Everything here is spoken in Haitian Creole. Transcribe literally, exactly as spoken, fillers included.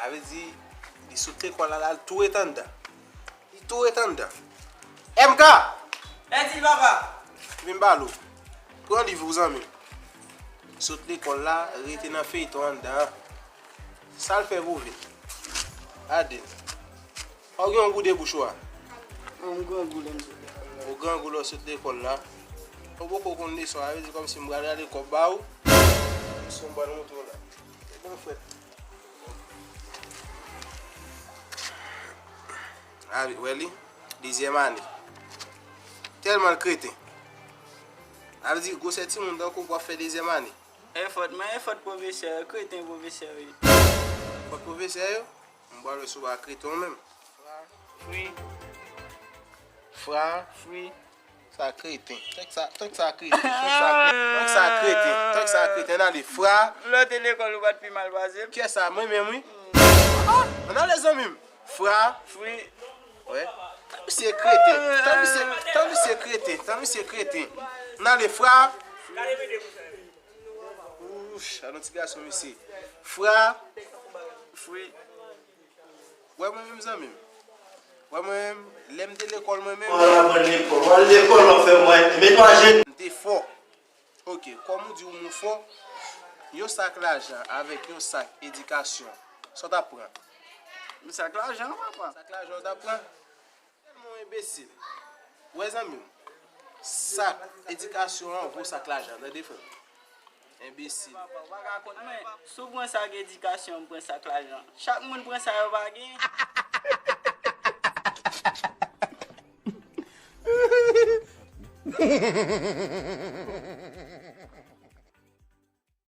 Sa vle di, li sot lekòl la, la, l tou ret anndan. Li tou ret anndan. M K! Edi l, papa! Vin ba l ou. Pran liv ou, zanmi m. Sot lekòl la, rete nan feyton anndan an. Sa l fè pou vin? Gade l. Ou gen yon gou de bouch ou a? Mwen, m grangou lè m sot lekòl la. Ou grangou lè w sot lekòl la. Ou poko konn leson, sa vle di kòmsi m pral rale kòb ba ou. Leson m pral montre w la. E bon fwèt. A wi, wè li. Dezyèm ane. Tèlman l kreten. Sa vle di, gwosè timoun tankou w ap fè dezyèm ane. E fòt mwen, e fòt pwofesè yo, kreten pwofesè yo ye. Fòt pwofesè yo? M pral wè si w pa kreten w menm. Fri. Fra. Fri. Sa kreten. Tank sa, tank sa kreten. Tank sa kreten. Tank sa kreten. Tank sa kreten. N ale fra. Lè w te lekòl, ou pa t pi mal pase m. Kiyès sa? Mwen menm, wi. Ah, ann ale, zanmi m. Fra. Fri. Wè. Tan misye kreten. Tan misye, tan misye kreten. Tan misye kreten. N ale fra. Wouch, a non ti gason, mesye. Fra. Fri. Wè mwen menm, zanmi m. Wè mwen menm, lè m te lekòl, mwen menm. Mwen al aprann lekòl. Mwen al lekòl, w ap fè mwen met manje. M te fò. Ok, kòm ou di w moun fò, yon sak lajan avèk yon sak edikasyon, sa w t ap pran? Yon sak lajan, papa. Sak lajan w t ap pran? Tèlman w enbesil. Wè, zanmi m, sak edikasyon an vo sak lajan, tande, frè m. Enbesil. Papa, ou pa ka konn mwen. Si w pran sak edikasyon, m pran sak lajan. Chak moun pran sa yo pa gen.